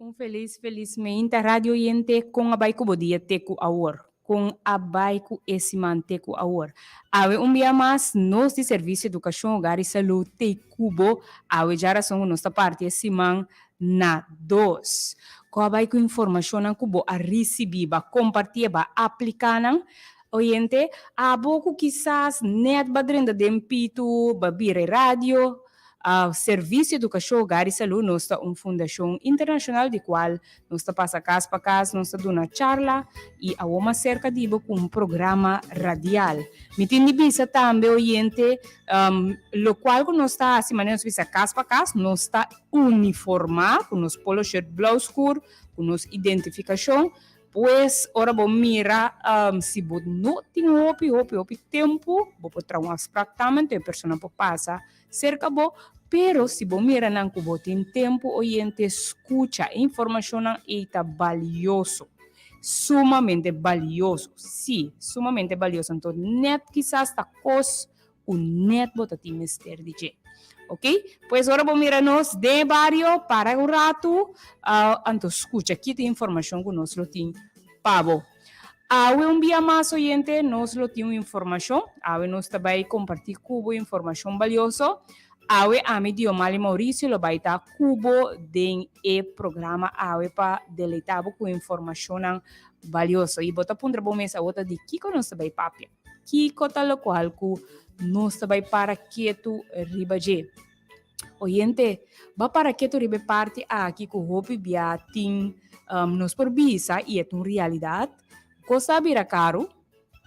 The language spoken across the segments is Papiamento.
Un felis felis meinta radio oyente kon a bai ku bo dia te ku awor? Kon a bai ku e siman te ku awor? Awe un bia mas nos di Servicio Educacion Hogar y Salud tei ku bo awe djarason ku nos ta parti e siman na dos. Kon a bai ku informacionnan ku bo a ricibi, ba comparti e ba aplica nan? Oyente, abo ku kisas net ba drenta den pitu, ba bira e radio, Servicio Educacion Hogar y Salud nos ta un fundacion internacional di cual nos ta pasa cas pa cas, nos ta duna charla y awor mas cerca di bo cu un programa radial. Mi tin di bisa tambe oyente locual cu nos ta haci manera nos bisa cas pa cas, nos ta uniforma cu nos polo shirt blauw scur, cu nos identificacion. Pues ora bo mira si bo no tin hopi hopi hopi tempo bo por traha un afspraak tambe anto e persona por pasa serka bo, pero si bo mira nan ku bo tin tempu oyente skucha e informashonnan ei ta balioso, sumamente balioso, si, sumamente balioso. Anto nèt kisas ta kos ku nèt bo ta tin mester di dje. Ok, pues ora bo mira nos den e bario para un ratu anto skucha ki ta e informashon ku nos lo tin pa bo. Awe un bia mas oyente nos lo tin un informashon. Awe nos ta bai kompartí ku bo informashon balioso. Awe ami Diomali Mauricio lo bai ta ku bo den e programa awe pa deleitá bo ku informashonnan balioso. I bo ta puntra bo mes awor ta di kiko nos ta bai papia? Kiko ta lokual ku nos ta bai para ketu riba dje? Oyente, ba para ketu riba e parti aki ku hopi bia tin nos por bisa i e ta un realidat, kos a bira karu,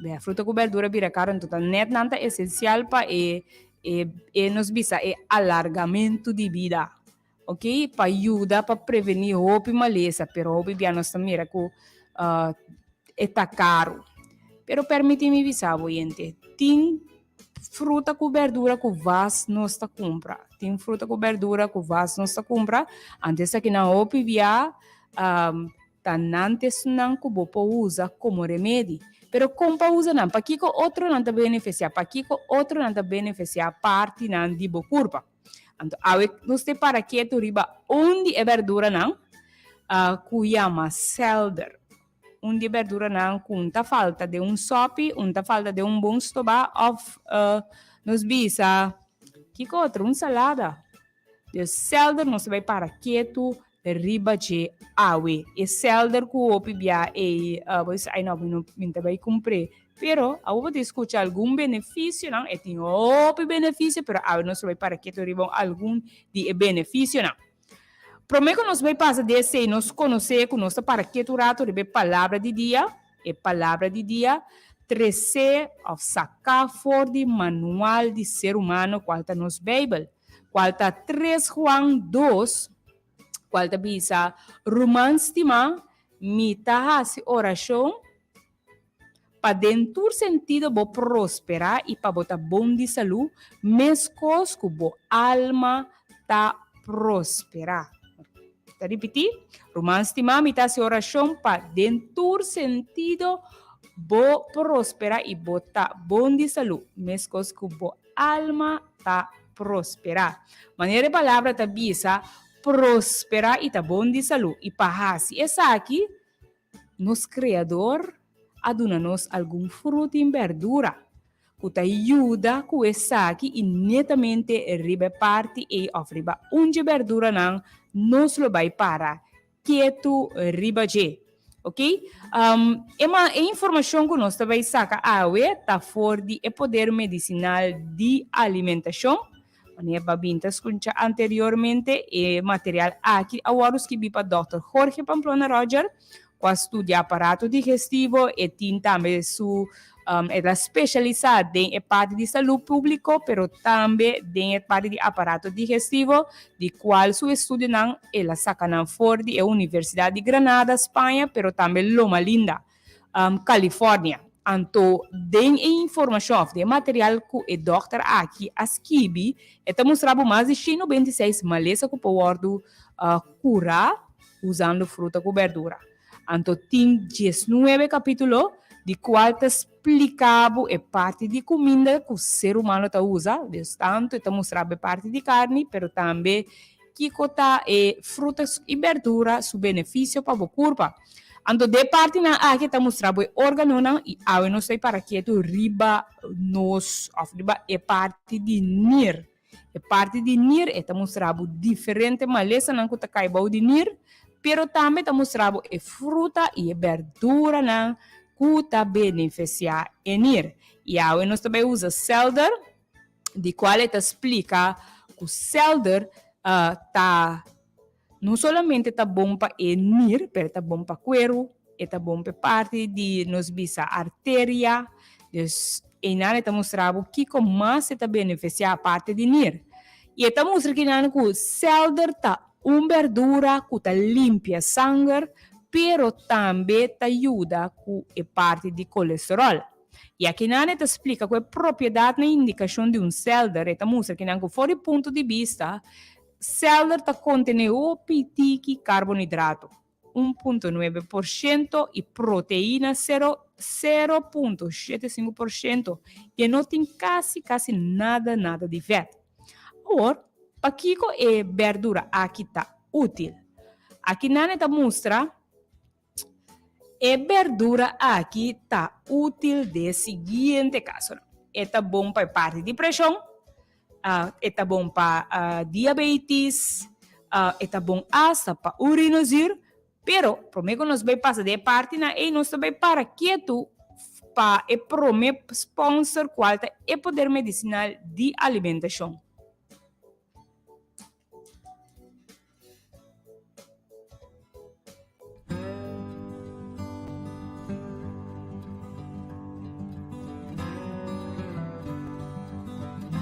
bia fruta ku berdura bira karu, anto ta nèt nan ta esensial pa e e nos bisa e alargamentu di bida, ok, pa yuda pa prevení hopi malesa, pero hopi bia nos ta mira ku e ta karu. Pero permití mi bisa bo oyente, tin Fruta ku berdura ku vas nos ta kumpra. Tin fruta ku berdura ku vas nos ta kumpra. Antes aki nan hopi bia ta nan ta esnan ku bo por usa komo remedi. Pero kon pa usa nan? Pakiko otronan ta benefisiá? Pakiko otronan ta benefisiá partinan di bo kurpa? Anto awe nos te para ketu riba un di e berduranan ku yama selder. Un di e berduranan ku un ta falta den un sòpi, un ta falta den un bon stobá òf nos bisa kiko otro, un salada. De sèlder nos ta bai para ketu riba dje awe. E sèlder ku hopi bia ei bo bisa ai no mi no mi ta bai kumpr'é. Pero awo bo ta skucha algun benefisionan, e tin hopi benefisio pero awe nos ta bai para ketu riba algun di e benefisionan. Promé ku nos bai pasa di esei, nos konosé ku nos ta para ketu un ratu riba e palabra di dia, e palabra di dia tresé òf saká for di manual di ser humano kual ta nos Beibel, kual ta 3 Juan 2, kual ta bisa, Ruman stimá, mi ta hasi orashon Pa den tur sentido bo prosperá i pa bo ta bon di salú, meskos ku bo alma ta prosperá. Ta ripití, Ruman stimá, mi ta hasi orashon pa den tur sentido bo prosperá i bo ta bon di salú, meskos ku bo alma ta prosperá. Manera e palabra ta bisa, prosperá i ta bon di salú, i pa hasi esaki, Nos Kreador a duna nos algun fruta i berdura ku ta yuda ku esaki i netamente riba e parti ei òf riba un dje berduranan nos lo bai para ketu riba dje. Ok? E e informashon ku nos ta bai saka awe ta for di e poder medisinal di alimentashon. Wanneer bo a bin ta skuncha anteriormente, e material aki a wòrdu skibí pa Dòkter Jorge Pamplona Roger, ku a studia aparato digestivo, e tin tambe su e ta spesialisá den e parti di salú públiko, pero tambe den e parti di aparato digestivo, di kual su estudionan el a saka nan for di e Universidat di Granada, Spaña, pero tambe Loma Linda. California. Anto den e informashon òf den e material ku e dòkter aki a skibi, e ta mustra bo mas di 196 malesa ku por wòrdu kurá usando fruta ku bèrdura. Anto tin 19 kapítulo di kual ta splika bo e parti di kuminda ku ser humano ta usa, dus tantu e ta mustra bo e parti di karni pero tambe. kiko ta e fruta i berdura su benefisio pa bo kurpa. Anto de partinan aki ta mustra bo e organonan i awe nos ta para ketu riba nos of riba e parti di nir. E parti di nir e ta mustra bo diferente malesanan ku ta kai bou di nir, pero tambe ta mustra bo e fruta i e berduranan ku ta benefisiá e nir. I awe nos ta bai usa selder, di kual e ta splika ku selder ta no solamente ta bon pa e nir, pero e ta bon pa kueru, e ta bon pa e parti di nos bisa arteria. Dus einan e ta mustra bo kiko mas e ta benefisiá aparte di nir. I e ta mustra kinan ku selder ta un berdura ku ta limpia sanger, pero tambe ta yuda ku e parti di kolesteròl. I akinan e ta splika ku e propiedatnan i indikashon di un selder, e ta mustra kinan ku for di punto di bista Selder ta kontené hopi tiki karbonidrato, 1.9%, i proteina, 0.75%, i e no tin kasi kasi nada nada di vèt. Awor, pakiko e bèrdura aki ta útil? Akinan e ta mustra E berdura aki ta útil den e siguiente kasonan, e ta bon pa e parti di preshon, e ta bon pa diabetis, e ta bon asta pa urinozuur, pero promé ku nos bai pasa den e partinan ei nos ta bai para ketu pa e promé sponsor kual ta e poder medisinal di alimentashon.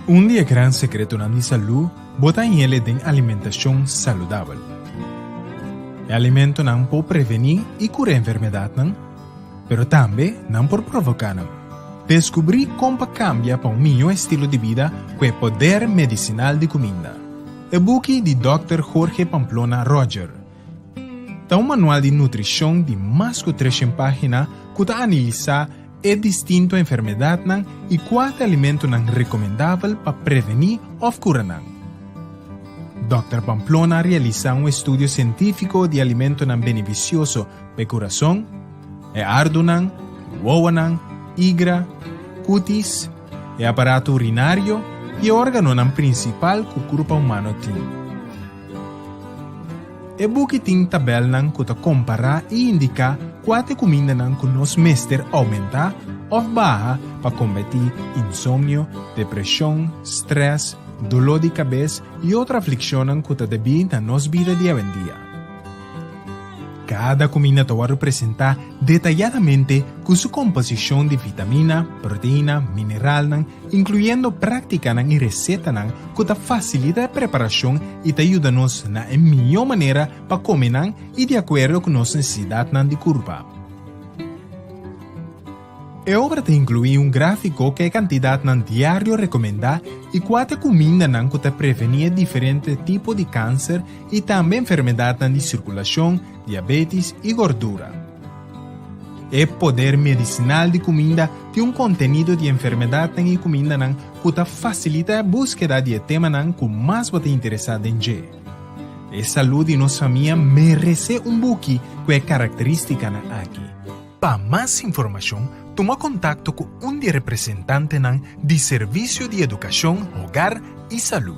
Un di e gran sekretonan di salú bo ta hañ'el den alimentashon saludabel. E alimentonan por prevení i kura enfermedatnan, pero tambe nan por provoká nan. Deskubrí kon pa kambia pa un mihó estilo di bida ku e poder medisinal di kuminda. E buki di Dòkter Jorge Pamplona Roger ta un manual di nutrishon di mas ku treshen página ku ta analisá e distinto enfermedatnan i kua ta alimentonan rekomendabel pa prevení òf kura nan. Dòkter Pamplona a realisá un estudio sientífiko di alimentonan benefisioso pa e kurason, e ardunan, wowonan, igra, kutis, e aparato urinario i e órganonan prinsipal ku kurpa humano tin. E buki tin tabèlnan ku ta kompará i indiká kua ta e kumindanan ku nos mester oumentá òf baha pa kombatí insomnio, depreshon, strès, doló di kabes i otro aflikshonnan ku ta debí na nos bida di awendia. Kada kuminda ta wòrdu presentá detayadamente ku su komposishon di vitamina, proteina, mineralnan, inkluyendo práktikanan i resetanan ku ta fasilita e preparashon i ta yuda nos na e mihó manera pa kome nan i di akuerdo ku nos nesesidatnan di kurpa. E obra ta inkluí un gráfiko ku e kantidatnan diario rekomendá i kua ta e kumindanan ku ta prevení e diferente tipo di kanser i tambe enfermedatnan di sirkulashon, diabetis i gordura. E poder medisinal di kuminda tin un kontenido di enfermedatnan i kumindanan ku ta fasilitá e búskeda di e temanan ku mas bo ta interesá den dje. E salú di nos famia meresé un buki ku e karakterístikanan aki. Pa mas informashon, tuma kontakto ku un di e representantenan di Servisio di Edukashon, Hogar i Salú.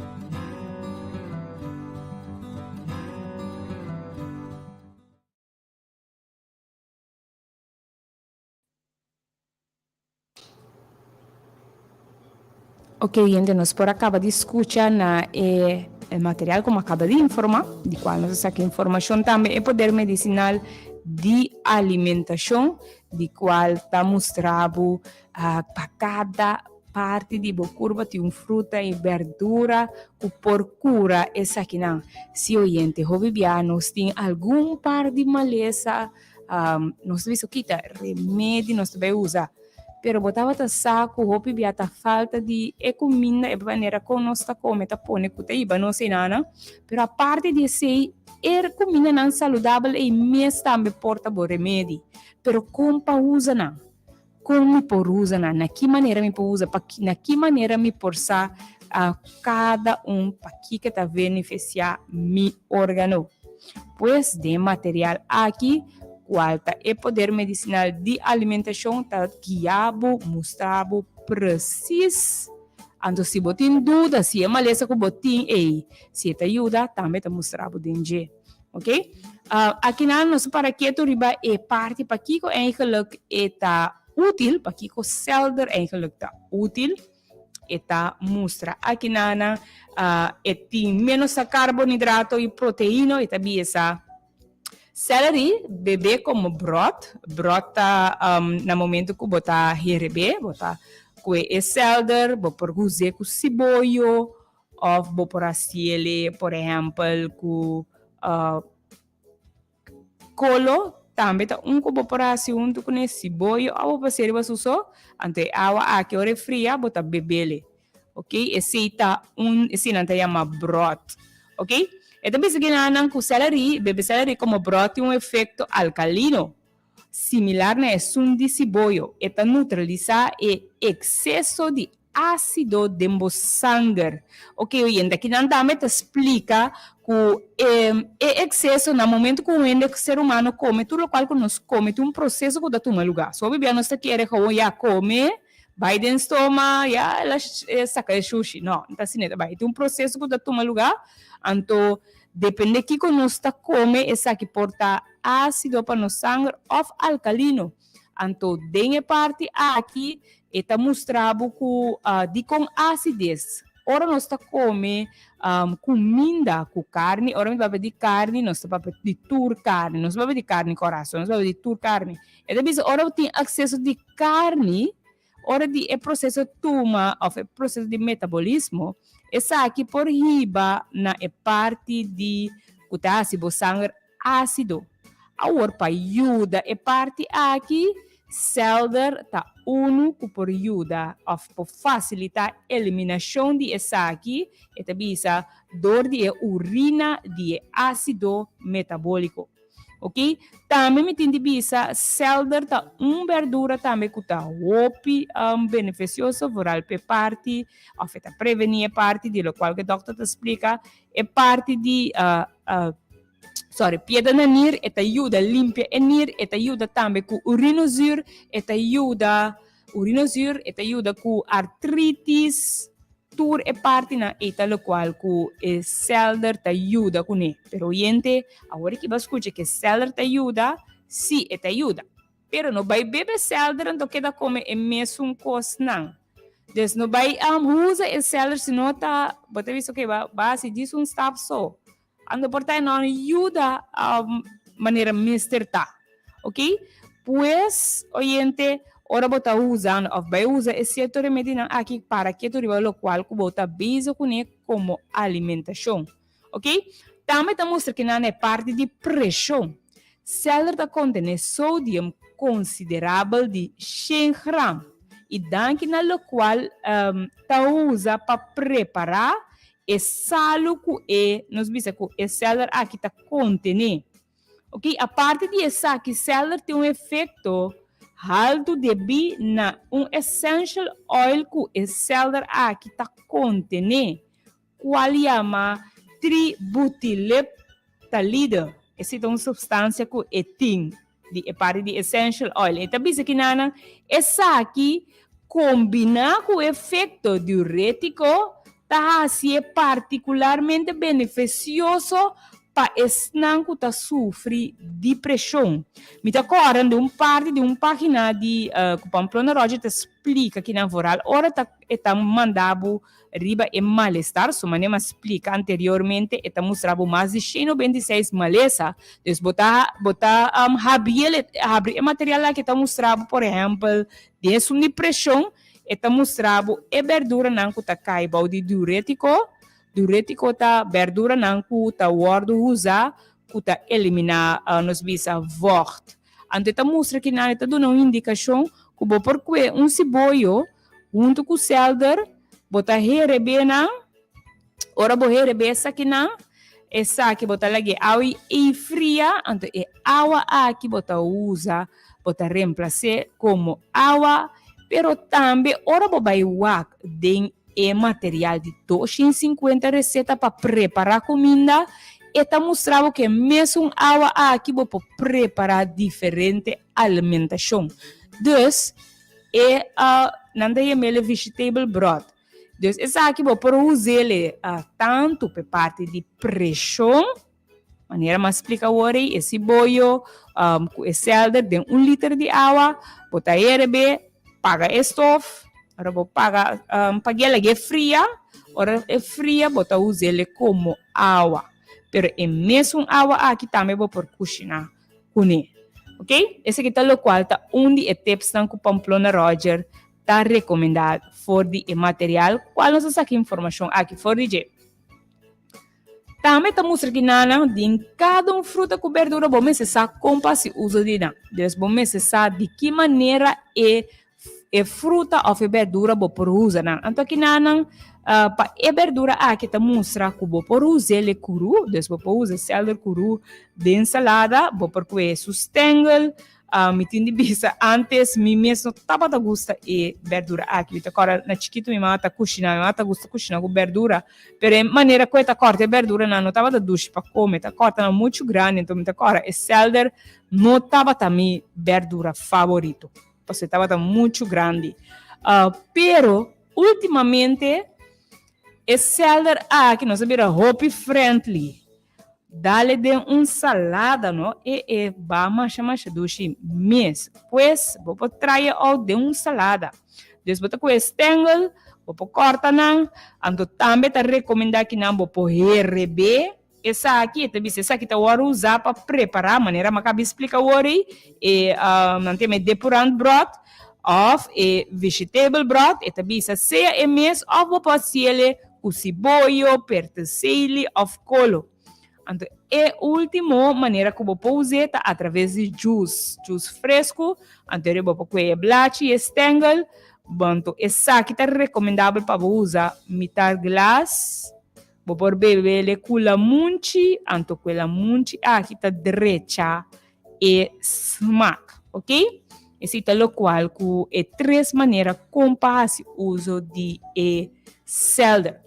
Ok gente, nos por a caba di scucha na e material como a caba di informa, di cual nos a saca informacion tambe e poder medicinal di alimentacion, di cual ta mustra bo pa cada parti di bo curpa tin un fruta y berdura cu por cura esakinan. Si oyente, hopi bia nos tin algun par di malesa, Nos ta bisa kita remedi nos ta bai usa, pero bo tabata sa ku hopi bia ta falta di e kuminda, e manera kon nos ta kome ta pone ku ta hiba nos enanan. Pero aparte di esei, e kumindanan saludabel ei mes tambe por ta bo remedi. Pero kon pa usa nan? Kon mi por usa nan? Na ki manera mi por usa? Pa na ki manera mi por sa? kada un pakiko ta benefisiá mi órgano. Pues den material aki, kual ta e poder medisinal di alimentashon ta guia bo, mustra bo presis. Anto si bo tin duda si e malesa ku bo tin ei, si e ta yuda, tambe ta mustra bo den dje. Ok? Akinan nos a para ketu riba e parti pakiko eigenlijk e ta útil, pakiko selder eigenlijk ta útil. E ta mustra akinana e tin menos carbonhidrato y proteíno, e ta bisa celery bebe como broth. Broth ta na momento cu bo ta herebé, bo ta cue e selder, bo por us'é cu siboyo of bo por haciele por ehempel cu Kolo tambe ta un ku bo por hasi huntu kuné siboyo òf bo por hasi riba su so, anto e awa aki ora e fria bo ta bebele. Ok, esei ta un esei nan ta yama bròt. Ok, e ta bisa kinanan ku sèleri, bebe sèleri komo bròt tin un efekto alkalino, similar na esun di siboyo. E ta neutralisá e ekseso di ásido den bo sanger. Ok, oyente, akinan tambe ta splika ku e ekseso na momento ku un hende, ser humano, kome tur lokual ku nos kome tin un proseso ku ta tuma lugá. So hopi bia nos ta kere gewoon ya kome, bai den stoma, ya el a saka e shushi. No, no ta asina e ta bai. Tin un proseso ku ta tuma lugá, anto depende kiko nos ta kome esaki por ta ásido pa nos sanger òf alkalino. Anto den e parti aki e ta mustra bo ku dikon asides. Ora nos ta kome kuminda ku karni, ora mi papia di karni nos ta papia di tur karni, nos no papia di karni kòrason, nos papia di tur karni. E ta bisa ora bo tin akseso di karni, ora di e proseso tuma òf e proseso di metabolismo, esaki por hiba na e parti di ku ta hasi bo sanger ásido. Awor pa yuda e parti aki, sèlder ta unu ku por yuda òf por fasilitá eliminashon di esaki, e ta bisa, dor di e urina di e ásido metabóliko. Oke, tambe mi tin di bisa, sèlder ta un bèrdura tambe ku ta hopi benefisioso, vooral p'e parti òf e ta prevení e parti di lokual ku e dòkter ta splika, e parti di sorry, piedra na nir, e ta yuda limpia e nir, e ta yuda tambe ku urinozuur, e ta yuda urinozuur, e ta yuda ku artritis, tur e partinan ei ta lokual ku e selder ta yuda kuné. Pero oyente, awor ki bo a skucha ku e selder ta yuda, sí e ta yuda. Pero no bai bebe selder anto keda kome e mesun kosnan. Dus no bai usa e selder si no ta, bo ta bisa oke, bo a hasi djis un stap so. Anto por ta e no yuda manera mester ta. Ok? Pues, oyente, ora bo ta usando of bai usa e cierto remedinan aki para keto riba locual cu bo ta bezig cune como alimentacion. Ok? Tambe ta mustra kinan na e parti di presion. Celery ta contene sodium considerabel di shen gram y danki na locual ta usa pa prepara E salu ku e, nos bisa ku e sèler aki ta kontené. Oke, aparte di esaki, sèler tin un efekto haltu debí na un essential oil ku e sèler aki ta kontené, kual yama tributileptalide. Esei ta un supstansia ku e tin. Di e parti di essential oil. E ta bisa ki nanan esaki kombiná ku efekto diurétiko ta hasié partikularmente benefisioso pa esnan ku ta sufri di preshon. Mi ta kòrda den un parti di un página di ku Pamplona Roger ta splika kinan vooral ora ta e ta manda bo riba e malestar, su manera mi a splika anteriormente, e ta mustra bo mas di 196 malesa, dus bo ta bo ta habiel habri e material aki e ta mustra bo por ehempel den esun di preshon e ta mustra bo e berduranan ku ta kai bou di diuretiko, diuretiko ta berduranan ku ta wòrdu usa ku ta eliminá nos bisa vògt, anto e ta mustra kinan e ta duna un indikashon ku bo por kue un siboyo Huntu ku selder, bo ta herebé nan. Ora bo herebé esakinan, esaki bo ta lag'é awa i fria, anto e awa aki bo ta usa, bo ta remplas'é komo awa. Pero tambe ora bo bai wak den E material di 250 reseta pa prepará kuminda, e ta mustra bo ku e mesun awa aki bo por prepará diferente alimentashon. Dus, e nan ta yam'el e vegetable broth. Dus esaki bo por us'el tantu pa e parti di preshon, Manera m'a splika awor ei, e siboyo ku e sèlder den un liter di awa, bo ta hereb'é, paga e stof, ora bo paga pag'é lag'é fria, ora e fria bo ta us'el komo awa. Pero e mesun awa aki tambe bo por kushiná kuné. Ok, esaki ta lokual ta un di e tipsnan ku Pamplona Roger ta rekomendá for di e material kual nos a saka informashon aki for di dje. Tambe ta mustra ki nannan den kada un fruta ku berdura bo mester sa kon pa hasi uso di nan. Dus bo mester sa di ki manera e e fruta òf e berdura bo por usa nan. Anto ki nannan pa e berdura aki ta mustra ku bo por us'el e kuru, dus bo por usa sèlder kuru den salada, bo por kue su stengel, Mi tin di bisa antes mi mes no tabata gusta e berdura aki. Mi ta kòrda na chikitu mi mama ta kushina, mi mama ta gusta kushina ku berdura, pero e manera ku e ta kòrta e berduranan no tabata dushi pa kome, e ta kòrta nan muchu grandi, enton mi ta kòrda e sèlder no tabata mi berdura favorito, pasobra e tabata muchu grandi. Pero ultimamente e sèlder aki nos a bira hopi friendly. Dale den un salada no e e ba masha masha dushi mes. Pues bo por try e out den un salada. Dus bo ta kohe stengel, bo por kòrta nan, anto tambe ta rekomendá ki nan bo por herebé esaki, e ta bisa esaki ta wòrdu usá pa prepará, manera mi a kaba splika awor ei, e nan ta yama e depurant broth òf e vegetable broth, e ta bisa sea e mes òf bo por hasiel Ku siboyo, perteseili òf kolo. Anto e último manera ku bo por us'é ta atraves di jus, jus fresku, anto eri bo por kue e blachi i e stengel, anto esaki ta rekomendabel pa bo usa mitar glas, bo por bebele ku lamunchi, anto ku e lamunchi aki ta drecha e smak, ok? Esei ta lokual ku e tres manera kon pa hasi uso di e sèlder.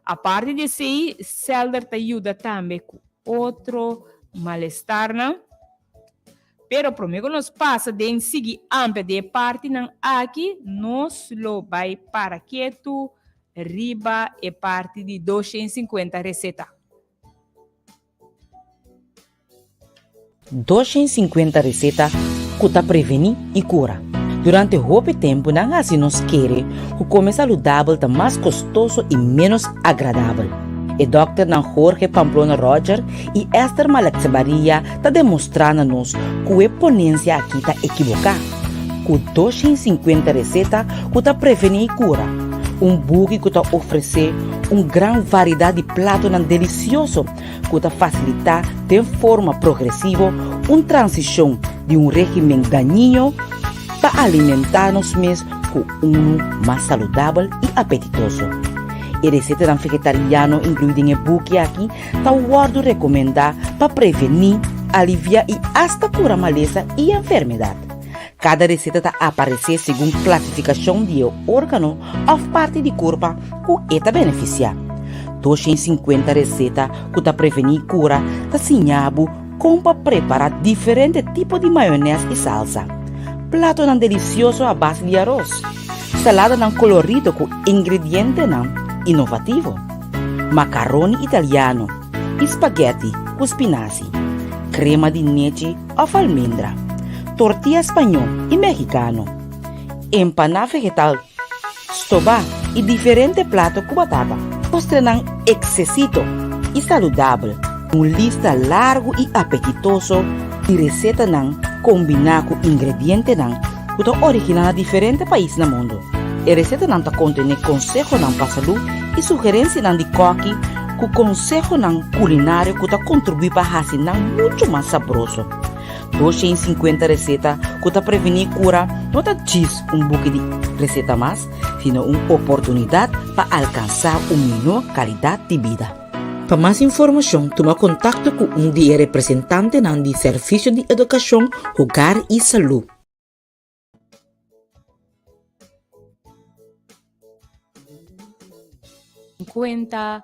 Aparte di esei, sèlder ta yuda tambe ku otro malestarnan. Pero promé ku nos pasa den sigui amplia di e partinan aki, nos lo bai para ketu riba e parti di 250 reseta. 250 reseta ku ta prevení i kura. Durante hopi tempu nan hasi nos kere ku kome saludabel ta mas kostoso i ménos agradabel. E dòkternan Jorge Pamplona Roger i Esther Malaksebaria ta demostrá na nos ku e ponensia akí ta ekiboká. Ku 250 reseta ku ta prevení i kura, un buki ku ta ofresé un gran variedat di platonan delisioso ku ta fasilitá den forma progresivo un transishon di un régimen dañino pa alimentá nos mes ku unu mas saludabel i apetitoso. E resetanan vegetariano inkluí den e buki aki ta wòrdu rekomendá pa prevení, aliviá i asta kura malesa i enfermedat. Kada reseta ta aparesé segun klasifikashon di e órgano òf parti di kurpa ku e ta benefisiá. 250 reseta ku ta prevení kura ta siña bo kon pa prepará diferente tipo di mayonès i salsa, platonan delisioso a base di aros, saladanan kolorido ku ingredientenan inovativo, makaroni italiano i spagèti ku spinasi, krema di nechi òf almendra, tortilla spañó i mexicano, empaná vegetal, stobá i diferente plato ku batata. Postrenan eksesito i saludabel, un lista largu i apetitoso di resetanan kombiná ku ingredientenan ku ta originá na diferente pais na mundu. E resetanan ta kontené konsehonan pa salú i sugerensianan di kòki ku konsehonan kulinario ku ta kontribuí pa hasi nan muchu mas sabroso. 250 reseta ku ta prevení kura no ta djis un buki di reseta mas, sino un oportunidat pa alkansá un mihó kalidat di bida. Pa mas informashon tuma kontakto ku un di e representantenan di Servisio di Edukashon, Hogar i Salú. 50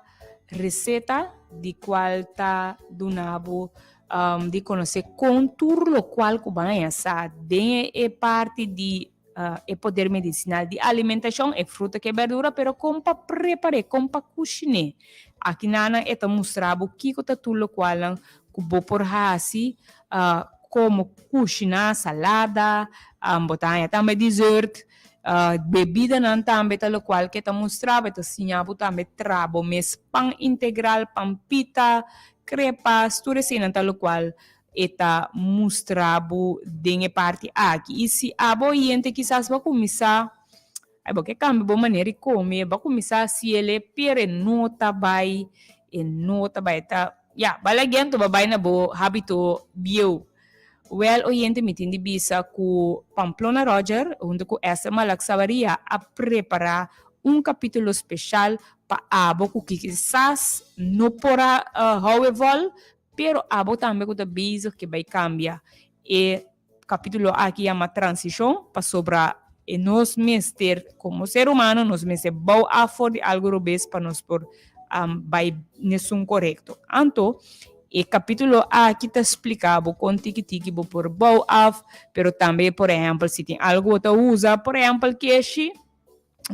receta di cual ta duna bo um, di conoce con tur locual cu ban haña sa den e parti di uh, e poder medicinal di alimentacion, e fruta ke berdura, pero con pa prepare, con pa cushine. Aki nana e ta mustra bo kiko ta tur locualnan cu bo por haci uh, como cushina salada, um, bo ta haña tambe dessert, Bebidanan tambe ta lokual ke ta mustra bo, e ta siña bo tambe tra bo mes pan integral, pan pita, krepas, tur eseinan ta lokual e ta mustra bo den e parti aki. I si abo oyente kisas bo a kuminsá, ai bo ke kambia bo manera di kome, bo a kuminsá hasi el e pero e no ta bai, e no ta bai, ta, ya, bala gento bo a bai na bo habito bieu. Wèl oyente mi tin di bisa ku Pamplona Roger huntu ku Esther Malak Sabaria a prepará un kapítulo speshal pa abo ku kisas no por a hou e vòl, pero abo tambe ku ta bezig ke bai kambia. E kapítulo aki yama Transishon pasobra e nos mester komo ser humano nos mester bou af for di algu robes pa nos por bai n'esun korekto. Anto E capítulo aki ta splica bo con tiki tiki bo por bou af, pero tambe por ehempel si tin algo bo ta usa, por ehempel keshi,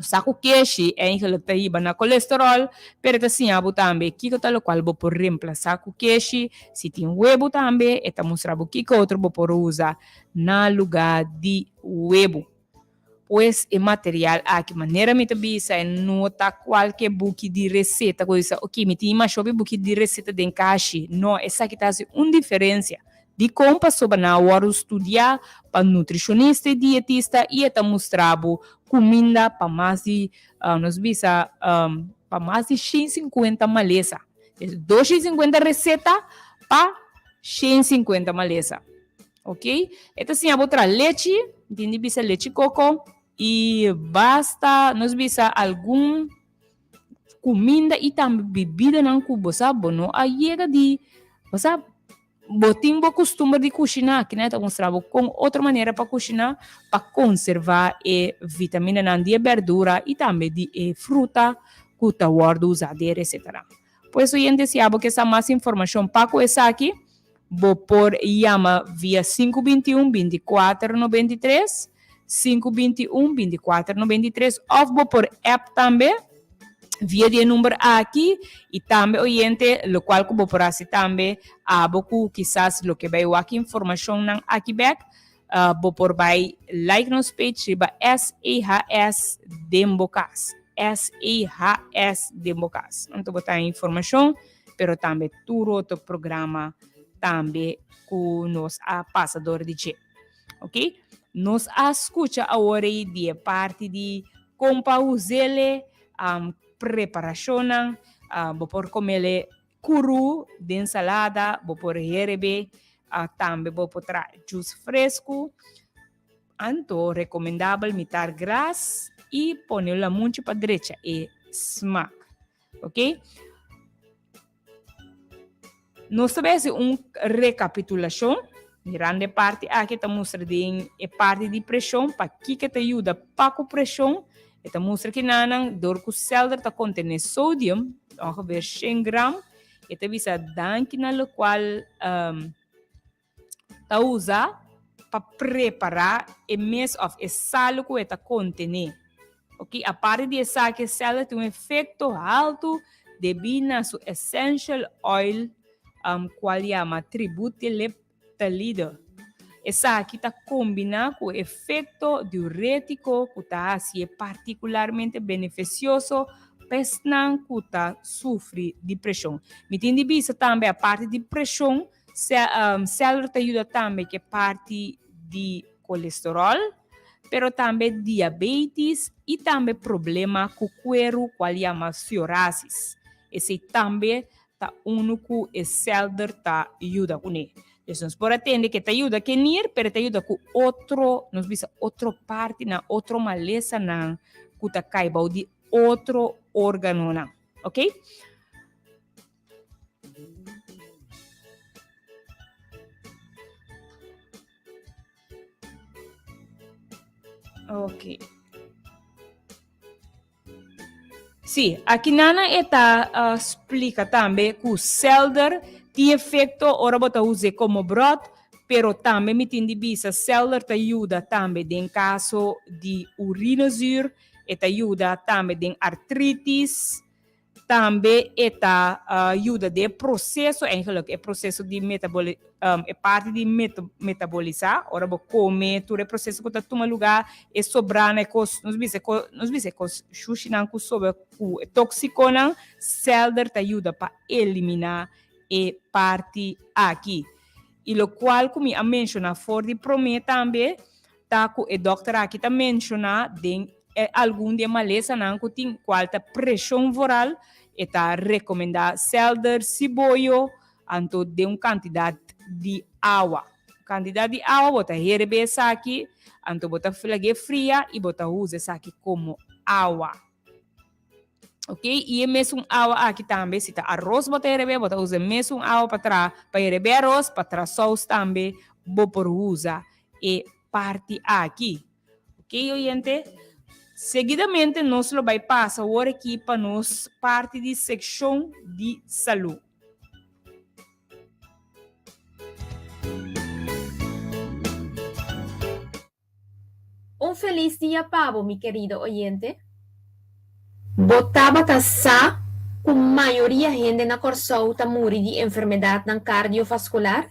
sa cu keshi eigenlijk ta hiba na colesterol, pero e ta siña bo tambe kico ta locual bo por reemplaza cu keshi, si tin webo tambe e ta mustra bo kico otro bo por usa na lugar di webo. Pues e material aki, manera mi ta bisa, e no ta kualke buki di reseta ku bisa, oke, mi tin mashopi buki di reseta den kashi. No, esaki ta hasi un diferensia. Dikon? Pasobra nan a wòrdu studiá pa nutrishonista i dietista i e ta mustra bo kuminda pa mas di, nos bisa, pa mas di 150 malesa. 250 reseta pa 150 malesa. Ok, e ta siña bo tra lechi, tin di bisa lechi koko i basta nos bisa algun kuminda i tambe bibidanan ku bo sa bo no a yega di, bo sa bo tin bo kustumber di kushiná, kina ta mustra bo kon otro manera pa kushiná pa konservá e vitaminanan di e bèrdura i tambe di e fruta ku ta wòrdu usá den e resetanan. Pues oyente si abo ke sa mas informashon pa ku esaki, Bo por yama via 521 24 93, 521 24 93 of bo por app tambe via di e number aki y tambe oyente locual cu bo por haci tambe abo cu kisas lo ke bay wak informacionnan aki bek bo por bay like nos page riba SEHS den bo cas SEHS den bo cas anto bo ta haña informacion. pero tambe tur otro programa tambe ku nos a pasa dor di dje. Ok? Nos a skucha awor ei di e parti di kon pa us'ele, um, preparashonnan, uh, bo por komele kuru den salada, bo por herebe, uh, tambe bo por traha jus fresku. Anto rekomendabel mitar gras i pone un lamunchi pa drecha e smak. Ok? Nos ta hasi un rekapitulashon. Mirando e parti aki ta mustra den e parti di preshon, pa kiko ta yuda pa ku preshon. E ta mustra ki nanan dor ku selder ta kontené sodium, ongeveer 100 gram. E ta bisa danki na lokual um, ta usa pa prepará e mes òf e salu ku e ta kontené. Oke, aparte di esaki e sèlder tin un efekto haltu debí na su essential oil kual yama tributyleptalide. Esaki ta kombiná ku e efekto diurétiko ku ta hasié partikularmente benefisioso pa esnan ku ta sufri di preshon. Mi tin di bisa tambe aparte di preshon, Celery ta yuda tambe ke parti di kolesterol, pero tambe diabetis i tambe problema ku kueru kual yama psoriasis. Esei tambe ta unu ku e selder ta yuda kuné. Dus nos por a tende ke ta yuda ke nir, pero e ta yuda ku otro, nos bisa otro partinan, otro malesanan ku ta kai bou di otro organonan. Ok? Ok. Sí, aki nana e ta splika tambe ku selder tin efekto ora bo ta us'é komo bròt, pero tambe mi tin di bisa selder ta yuda tambe den kaso di urinezuur, e ta yuda tambe den artritis, Tambe e ta yuda den e proseso, eigenlijk e proseso di metaboli, e parti di metabolisá, ora bo kome tur e proseso ku ta tuma lugá, e sobrá na e kos, nos bisa e kos, nos bisa e kos shushinan ku sobra ku e tóksikonan, sèlder ta yuda pa eliminá e parti aki. I lokual ku mi a menshoná for di promé tambe ta ku e dòkter aki ta menshoná den e algun di e malesanan ku tin kual ta preshon voral, e ta rekomendá sèlder, siboyo, anto den un kantidat di awa. Kantidat di awa bo ta herebé esaki, anto bo ta lag'é fria i bo ta usa esaki komo awa. Ok, i e mesun awa aki tambe, si ta aros bo ta herebé, bo ta usa e mesun awa pa traha, pa herebé aros, pa traha sous tambe bo por usa e parti aki. Ok, oyente? Seguidamente nos lo bai pasa awor aki pa nos parti di sekshon di salú. Un felis dia pa bo, mi kerido oyente. Bo tabata sa ku mayoria hende na Kòrsou ta muri di enfermedatnan kardiovaskular?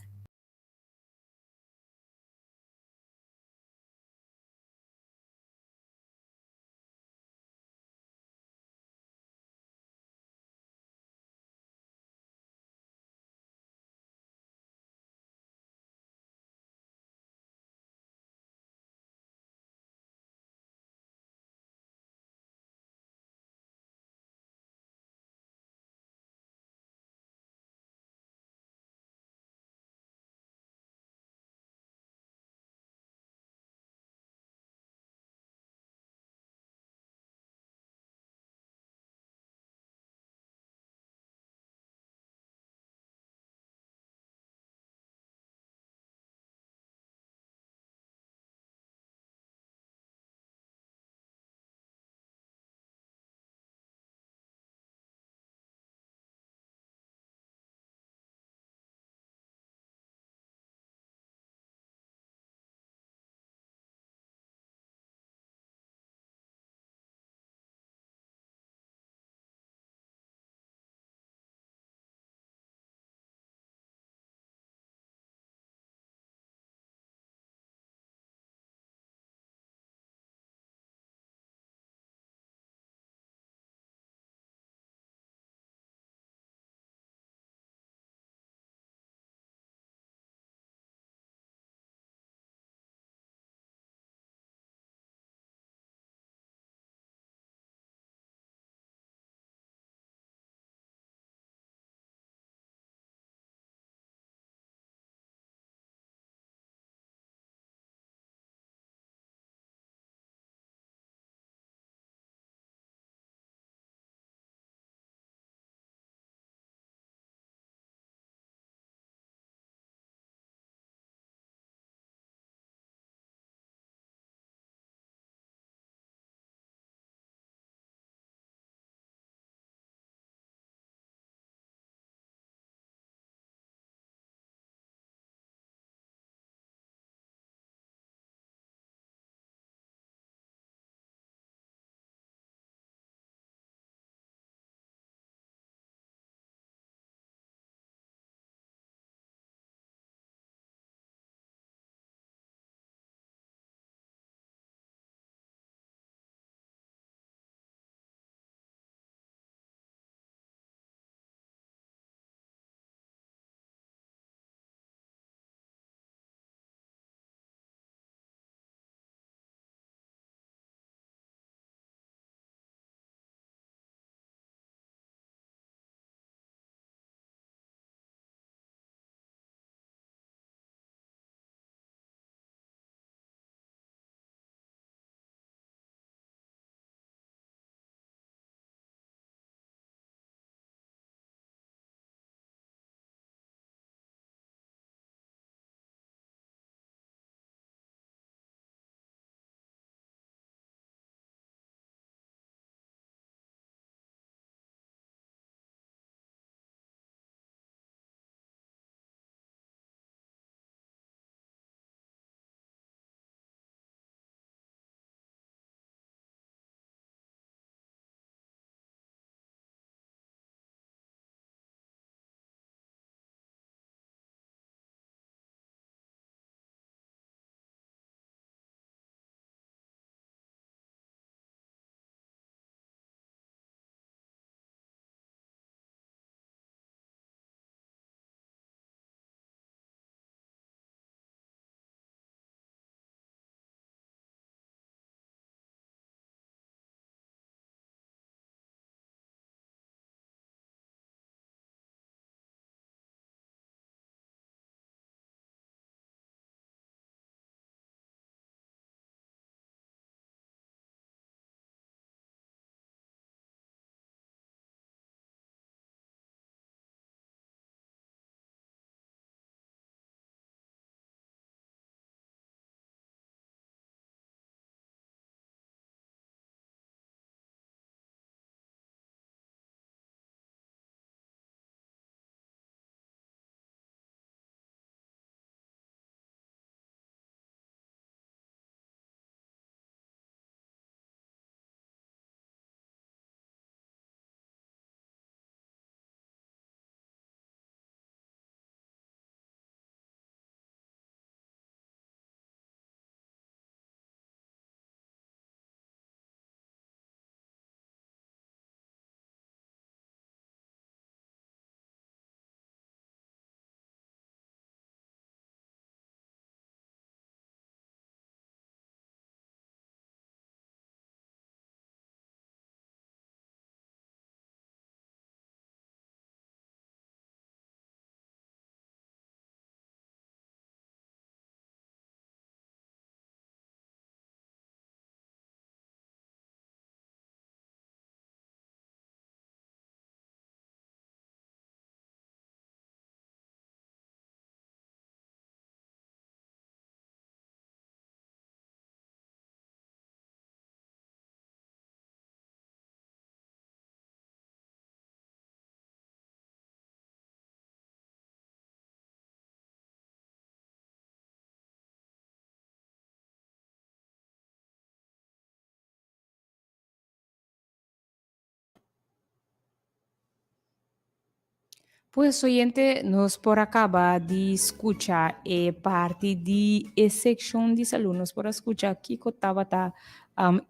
Pues oyente, nos por a kaba di skucha e parti di e sekshon di salú. Nos por a skucha kiko tabata,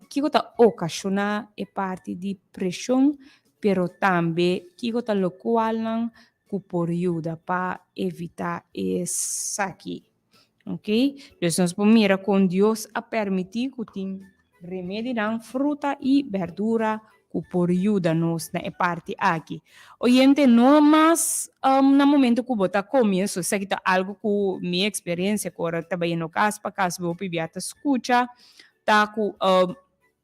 kiko ta okashoná e parti di preshon, pero tambe kiko ta lokualnan ku por yuda pa evitá esaki. Ok, dus nos por mira kon Dios a permití ku tin remedinan, fruta i berdura ku por yuda nos na e parti aki. Oyente, no mas na momento ku bo ta komi eso, esaki ta algu ku mi eksperensia ku ora ta bayendo kas pa kas bo hopi bia ta skucha, ta ku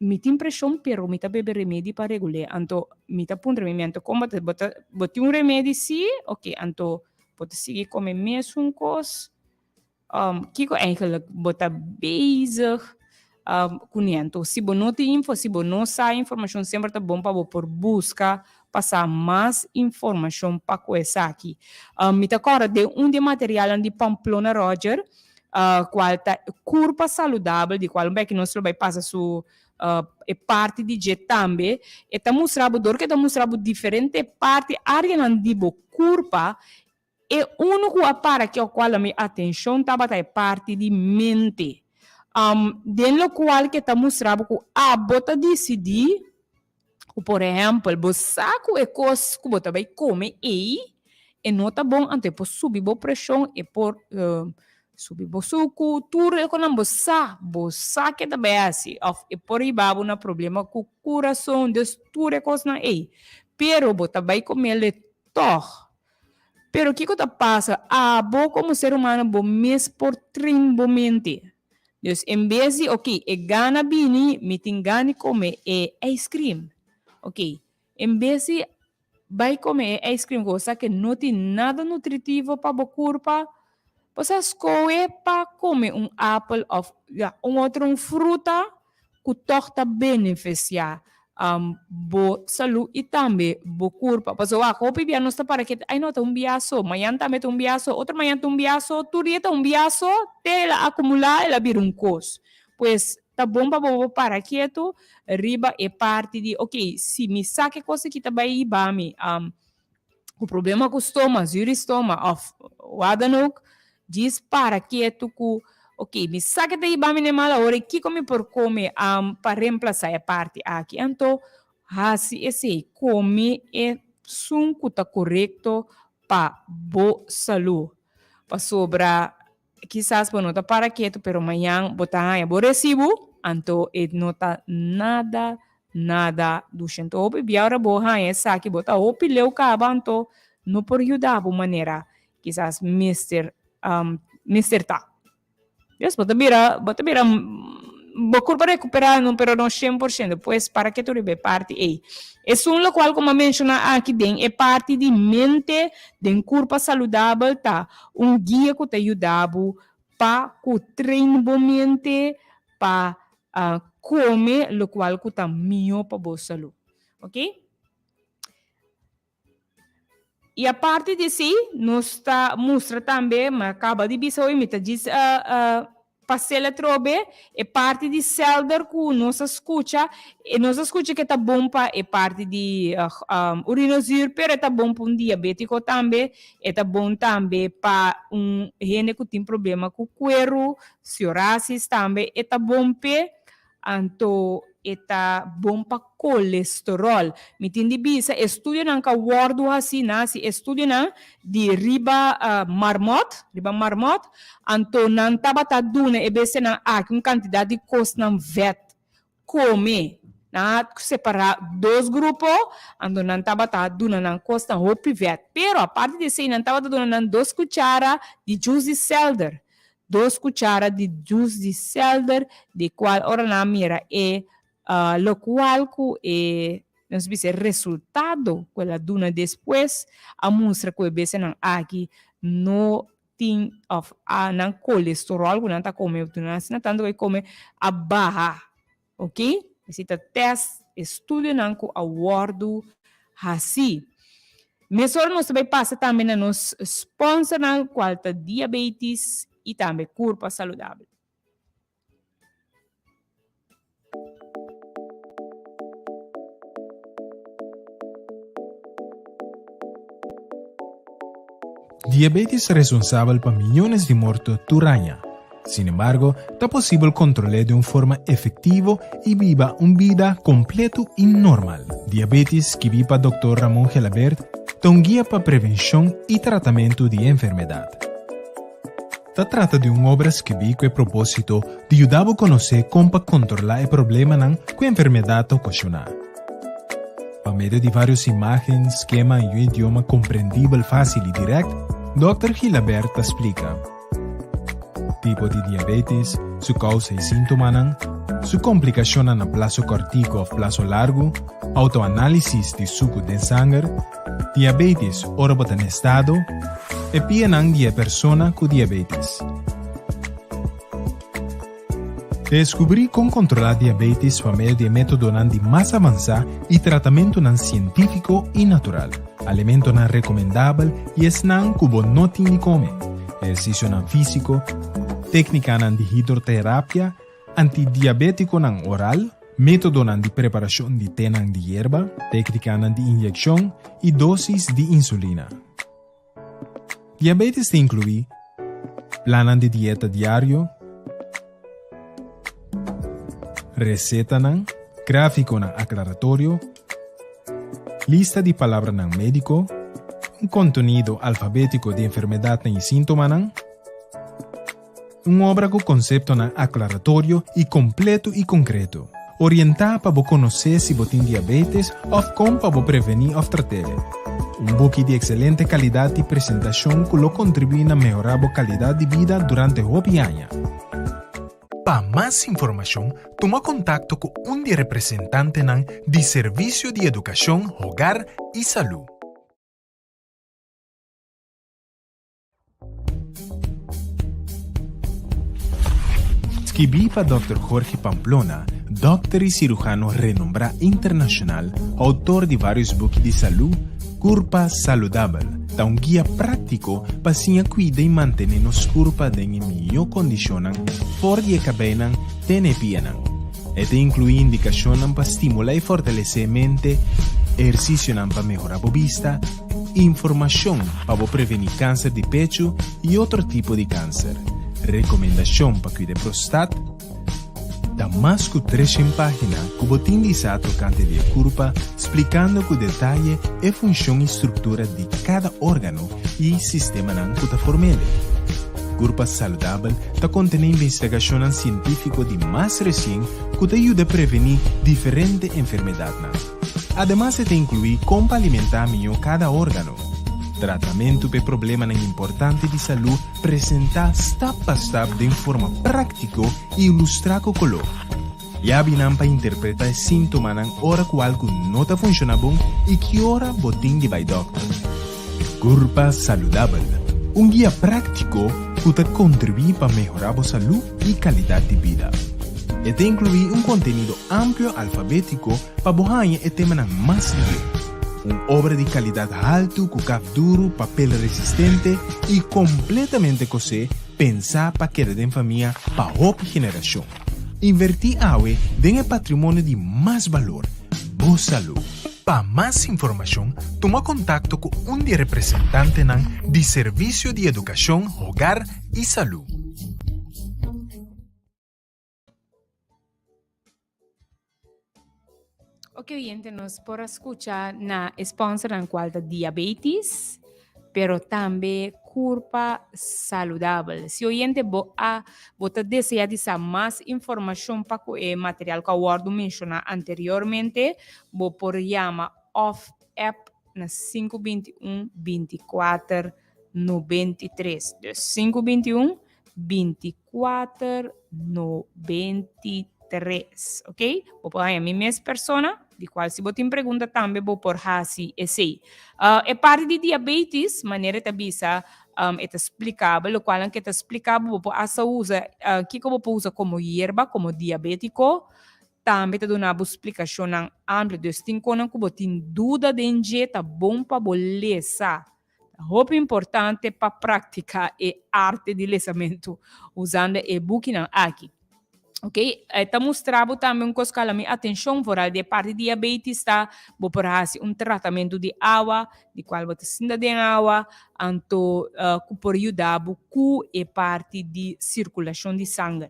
mi tin preshon pero mi ta bebe remedi pa regul'é. Anto mi ta puntra mi mi anto kon bo ta bo ta bo tin un remedi si? Ok, anto bo ta sigui kome mesun kos? Kiko eigenlijk bo ta bezig kuné? Anto si bo no tin info, si bo no sa informashon semper ta bon pa bo por buska pa sa mas informashon pa ku esaki. Mi ta kòrda den un di e materialnan di Pamplona Roger, cual ta curpa saludabel, di cual un beki nos lo bay pasa su e parti di dje tambe, e ta mustra bo, dor cu e ta mustra bo diferente parti, areanan di bo curpa, e uno cu a para ki cual a mi atencion tabata e parti di mente, den lo cual cu e ta mustra bo cu abo ta dicidi ku por ehèmpel bo sa ku e kos ku bo ta bai kome ei e no ta bon anto e por subi bo preshon, e por subi bo suku, tur e konan bo sa, bo sa ke ta bai hasi òf e por hiba bo na problema ku kurason, dus tur e kosnan ei. Pero bo ta bai komel e tòg. Pero kiko ta pasa? Abo komo ser humano bo mes por train bo mente. Dus en bes di ok e gana bini mi tin gana di come e ice cream. Ok en bes di bay come e ice cream cu bo sa ke no tin nada nutritivo pa bo curpa bo sa scohe pa come un apel of ya un otro un fruta ku tòg ta benefisiá bo salú i tambe bo kurpa. Pasobra wak, hopi bia nos ta para kete, ai no, ta un bia so, mañan tambe ta un bia so, otro mañan ta un bia so, tur dia ta un bia so, te el a akumulá, el a bira un kos. Pues, ta bon pa bo para ketu riba e parti di, oke, si mi sa ke kos aki ta bai hiba mi ku problema ku stoma, zuur di stoma òf wat dan ook, djis para ketu ku, ok, mi sa ke ta hiba mi na e mal awor i kiko mi por kome pa remplasá e parti aki? Anto hasi esei, kome esun ku ta korekto pa bo salú. Pasobra kisas bo no ta para ketu pero mañan bo ta haña bo resibu, anto e no ta nada, nada dushi. Anto hopi bia ora bo haña esaki bo ta hopi leu kaba anto no por yuda bo manera kisas mester mester ta. Dios bo ta bira bo ta bira bo kurpa rekuperá no pero no 100% pues para ke tur riba e parti ei. Esun lokual ku mi a menshoná aki den e parti di mente den kurpa saludabel ta un guia ku ta yuda bo pa ku train bo mente pa kome lokual ku ta mihó pa bo salú. Ok. I aparte di esei, nos ta mustra tambe, mi a kaba di bisa hoy, mi ta djis pasel atrobe, e parti di selder ku nos a skucha, e nos a skucha ke ta bon pa e parti di urinozuur, pero e ta bon pa un diabetiko tambe, e ta bon tambe pa un hende ku tin problema ku kueru, psoriasis tambe e ta bon p'e. Anto e ta bon pa kolesterol. Mi tin di bisa estudionan ka wòrdu hasí, nan hasi estudionan di riba marmòt, riba marmòt, anto nan tabata duna e bestianan aki un kantidat di kosnan vèt kome. Nan a separá dos grupo, anto nan tabata duna nan kosnan hopi vèt. Pero aparte di esei nan tabata duna nan dos kuchara di jus di sèlder. Dos cuchara di jus di selder, di cual ora nan a mira e locual cu e, nos bisa e resultado cu el a duna despues, a mustra cu e bestianan aki no tin of a nan colesterol cu nan ta come, nan asina tanto cu e come, a baha. Ok, esei ta test, estudionan ku a wòrdu hasí. Mesora nos ta bai pasa tambe na nos sponsornan kual ta Diabetes i tambe Kurpa Saludabel. Diabetes ta responsabel pa miyones di morto tur aña. Sin embargo, ta posibel kontrol'é di un forma efektivo i biba un bida kompleto i normal. Diabetes, skibí pa Dòkter Ramon Gelabert, ta un guia pa prevenshon i tratamentu di e enfermedat. Ta trata di un obra skibí ku e propósito di yuda bo konosé kon pa kontrolá e problemanan ku e enfermedat ta okashoná. Pa medio di vários imágen, skema i un idioma komprendibel fásil i dirèkt, Dòkter Gilabert ta splika tipo di diabetes, su kousa i síntomanan, su komplikashonnan na plaso kòrtiku òf plaso largu, outoanálisis di suku den sanger, Diabetes ora bo ta na estado, e pianan di e persona ku diabetes. Deskubrí kon kontrolá diabetes pa medio di e métodonan di mas avansá i tratamentunan sientífiko i natural, alimentonan rekomendabel i esnan ku bo no tin di kome, ehersisionan físiko, téknikanan di hidroterapia, Antidiabétikonan oral, métodonan di preparashon di tenan di yerba, téknikanan di inyekshon i dósis di insulina. Diabétis ta inkluí plannan di dieta diario, resetanan, gráfikonan aklaratorio, lista di palabranan médiko, un kontenido alfabétiko di enfermedatnan i síntomanan, Un obra ku konseptonan aklaratorio i kompleto i konkreto. Orientá pa bo konosé si bo tin diabetes òf kon pa bo prevení òf trat'é. Un buki di ekselente kalidat di presentashon ku lo kontribuí na mehorá bo kalidat di bida durante hopi aña. Pa mas informashon, tuma kontakto ku un di e representantenan di Servisio di Edukashon, Hogar i Salú. Skibí pa Dòkter Jorge Pamplona, dòkter i sirujano renombrá internashonal, outor di vários buki di salú, Kurpa Saludabel ta un guia práktiko pa siña kuida i mantené nos kurpa den e mihó kondishonnan for di e kabeinan te na e pianan. E ta inkluí indikashonnan pa stimulá i fortalesé e mente, ehersisionan pa mehorá bo bista, Informashon pa bo prevení kanser di pechu i otro tipo di kanser. Rekomendashon pa kuida e prostat. Ta mas ku treshen página ku bo tin di sa tokante di e kurpa splikando ku detaye e funshon i struktura di kada órgano i sistemanan ku ta form'ele. Kurpa Saludabel ta kontené investigashonnan sientífiko di mas resien ku ta yuda prevení diferente enfermedatnan. Ademas e ta inkluí kon pa alimentá mihó kada órgano. Tratamentu p'e problemanan importante di salú presentá stap pa stap den forma práktiko i ilustrá ku koló. Yabinan pa interpretá e síntomanan ora ku algu no ta funshoná bon i ki ora bo tin di bai dòkter. Kurpa Saludabel, un guia práktiko ku ta kontribuí pa mehorá bo salú i kalidat di bida. E ta inkluí un kontenido amplio alfabétiko pa bo haña e temanan mas lihé. Un obra di kalidat haltu ku kaf duru, papel resistente i kompletamente kosé, pensá pa keda den famia pa hopi generashon. Invertí awe den e patrimonio di mas balor, bo salú. Pa mas informashon, tuma kontakto ku un di e representantenan di Servisio di Edukashon, Hogar i Salú. Ok oyente, nos por a skucha na e sponsornan kual ta diabetes, pero tambe kurpa saludabel. Si oyente bo a bo ta desea di sa mas informashon pa ku e material ku a wòrdu menshoná anteriormente, bo por yama òf app na 521 24 93. Dus 521 24 93. Ok? Bo por haña mi mes persona, di cual si bo tin pregunta tambe bo por hasi esei. Uh, e parti di diabetes, manera e ta bisa, um, e ta splikabel, lo cual ke ta splikabel, bo por hasta usa, uh, kiko bo por usa como hierba, como diabetico, tambe ta duna bo splikashonnan amplio. Dus tin konan ku bo tin duda den dje, ta bon pa bo lesa. Ta hopi importante pa praktiká e arte di lesamentu usando e bukinan aki. Ok, e ta mustra bo tambe un kos ku a hala mi atenshon, foral di e parti diabetes ta bo por hasi un tratamentu di awa, di kual bo ta sinta den awa, anto ku por yuda bo ku e parti di sirkulashon di sanger.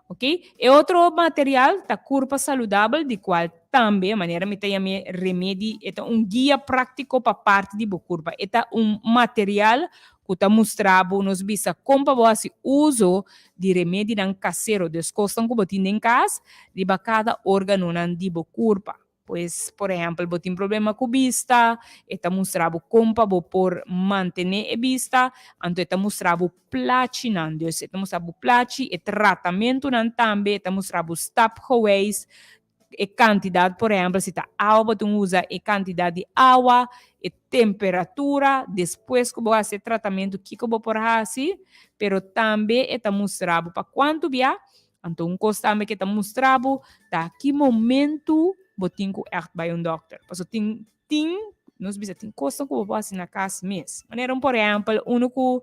Ok, e otro material ta Kurpa Saludabel, di kual tambe, manera mi ta yam'é remedi, e ta un guia práktiko pa parti di bo kurpa. E ta un material ku ta mustra bo, nos bisa kon pa bo hasi uso di remedinan kasero, dus kosnan ku bo tin den kas, riba kada órganonan di bo kurpa. Pues, por ehèmpel, bo tin problema ku bista, e ta mustra bo kon pa bo por mantené e bista, anto e ta mustra bo plachinan. Dus e ta mustra bo plachi, e tratamentunan tambe, e ta mustra bo stapgewijs e kantidat, por ehèmpel, si ta awa bo tin usa e kantidat di awa, e temperatura, despues ku bo hasi e tratamentu kiko bo por hasi, pero tambe e ta mustra bo pa kuantu bia, anto un kos tambe ke ta mustra bo ta ki momentu bo tin ku ègt bai un dòkter, pasobra tin tin nos bisa tin kosnan ku bo por hasi na kas mes, manera un por ehèmpel unu ku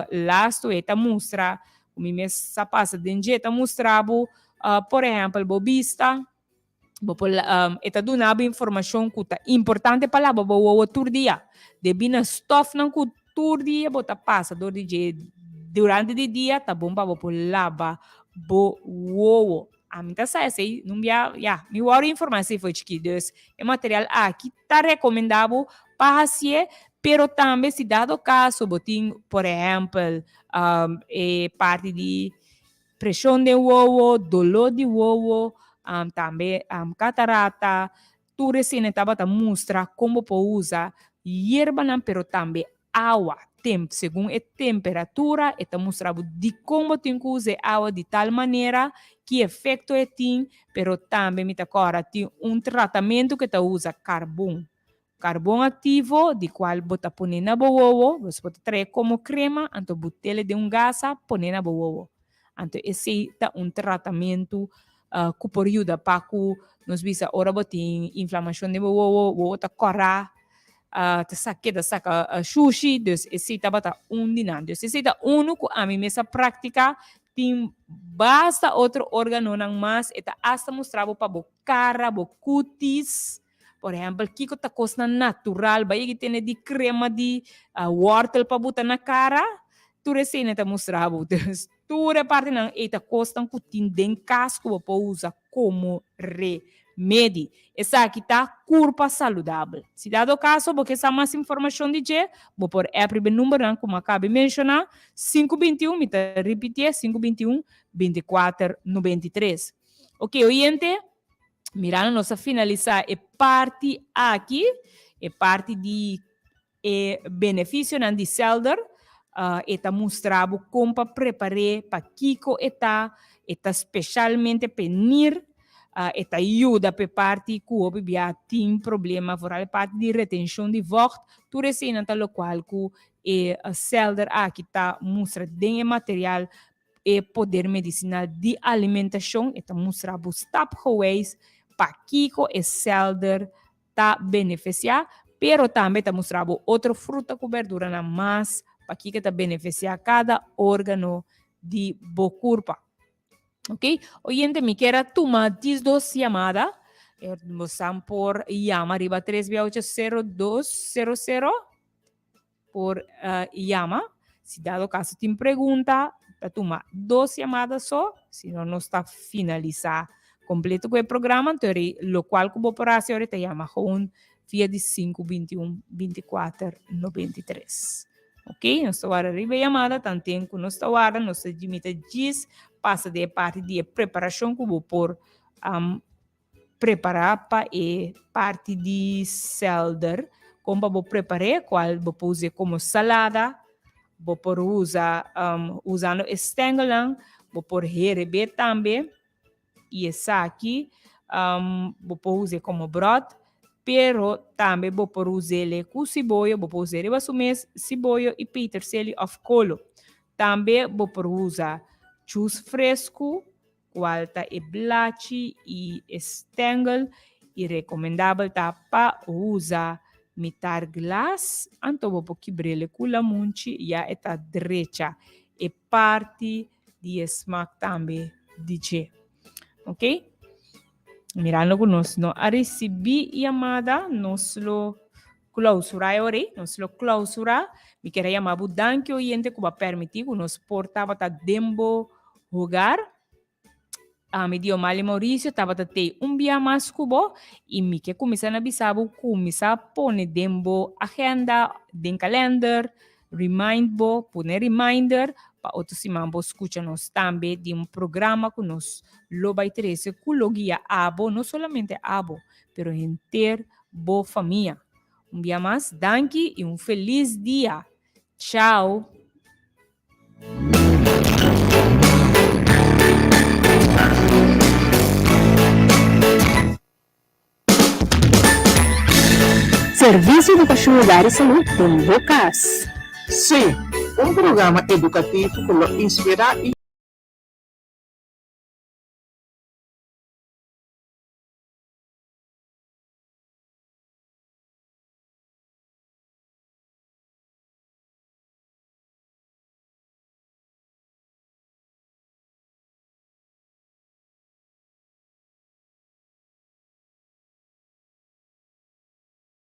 lastu e ta mustra ku mi mes sa pasa den dje ta mustra bo por ehèmpel bo bista bo por e ta duna bo informashon ku ta importante pa laba bo wowo tur dia debí na stòfnan ku tur dia bo ta pasa dor di dje durante di dia ta bon pa bo por laba bo wowo. Ami ta sa esei nun bia ya mi wòrdu informá esei for chikí dus e material aki ta rekomendá bo pa hasié pero tambe si dado kaso bo tin por ehèmpel e parti di preshon den wowo, doló di wowo, tambe katarata, tur esei tabata mustra kon bo por usa yerbanan pero tambe awa temp segun e temperatura e ta mustra bo dikon bo tin ku usa e awa di tal manera, ki efekto e tin, pero tambe mi ta kòrda tin un tratamentu ku e ta usa karbon, karbon aktivo di kual bo ta pone na bo wowo, bo ta trae komo krema anto bo tele den un gasa pone na bo wowo. Anto esei ta un tratamentu ku por yuda pa ku nos bisa ora bo tin inflamashon den bo wowo, wowo ta kòrá, ta sa keda saka shushi, dus esei tabata un di nan. Dus esei ta unu ku ami mes a praktiká, tin basta otro órganonan mas, e ta asta mustra bo pa bo kara, bo kutis, por ehèmpel kiko ta kosnan natural, bai yegi tene di krema di wòrtel pa buta na kara, Tur esei ta mustra bo. Dus tur e partinan ei ta kosnan ku tin den kas ku bo por usa komo remedi. Esaki ta kurpa saludabel. Si dado kaso bo ke sa mas informashon di dje, bo por app riba e numbernan ku mi a kaba di menshoná, 521, mi ta ripitié, 521, 24, 93. Oke, oyente, mirando nos a finalisá e parti aki, e parti di E beneficionan di Selder, e ta mustra bo con pa prepar'é, pakico e ta, e ta specialmente p'e nir, e ta yuda p'e parti cu hopi bia tin problema, vooral e parti di retencion di vocht, tur eseinan ta locual cu e Selder aki ta mustra den e material e poder medicinal di alimentacion, e ta mustra bo stapgewijs pakico e Selder ta benefisiá, pero tambe ta mustra bo otro fruta ku berduranan mas pakiko ta benefisiá kada órgano di bo kurpa. Ok, oyente mi kier a tuma diesdos yamada, bosan por yama riba tres bia ocho sero dos sero sero. Por yama si dado caso tin pregunta, ta tuma dos yamada so, si no nos ta finalisa completo cu e programa, anto eri locual cu bo por haci ora ta yama gewoon via di sinku 21 24 93. Ok, nos ta warda riba e yamada, tanten cu nos ta warda nos ta mita djis pasa den e parti di e preparacion cu bo por Prepará pa e parti di selder, kon pa bo prepar'é, kual bo por us'é komo salada, bo por usa usando e stengelnan, bo por hereb'é tambe i esaki bo por us'é komo bròt, pero tambe bo por us'é ku siboyo, bo por us'é riba su mes siboyo i peterseli òf kolo. Tambe bo por usa chus fresku cual ta e blachi y e stengel y recomendabel ta pa usa mitar glas anto bo por kibrele cu lamunchi ya e ta drecha e parti di e smaak tambe di dje. Ok? Mirando ku nos no a risibí yamada, nos lo klausurá e ora ei. Nos lo klausurá. Mi kier a yama bo danki oyente ku bo a permití ku nos por tabata den bo hogar. Ami Diomali Mauricio tabata tei un bia mas ku bo i mi ke kuminsá na bisa bo kuminsá pone den bo agenda, den kalender, remind bo, pone reminder pa otro siman bo skucha nos tambe di un programa ku nos lo bai trese ku lo guia abo, no solamente abo, pero henter bo famia. Un bia mas, danki i un felis dia. Chao! Servisio Edukashon Hogar i Salud den bo kas. Sí, un programa edukativo ku lo inspirá i.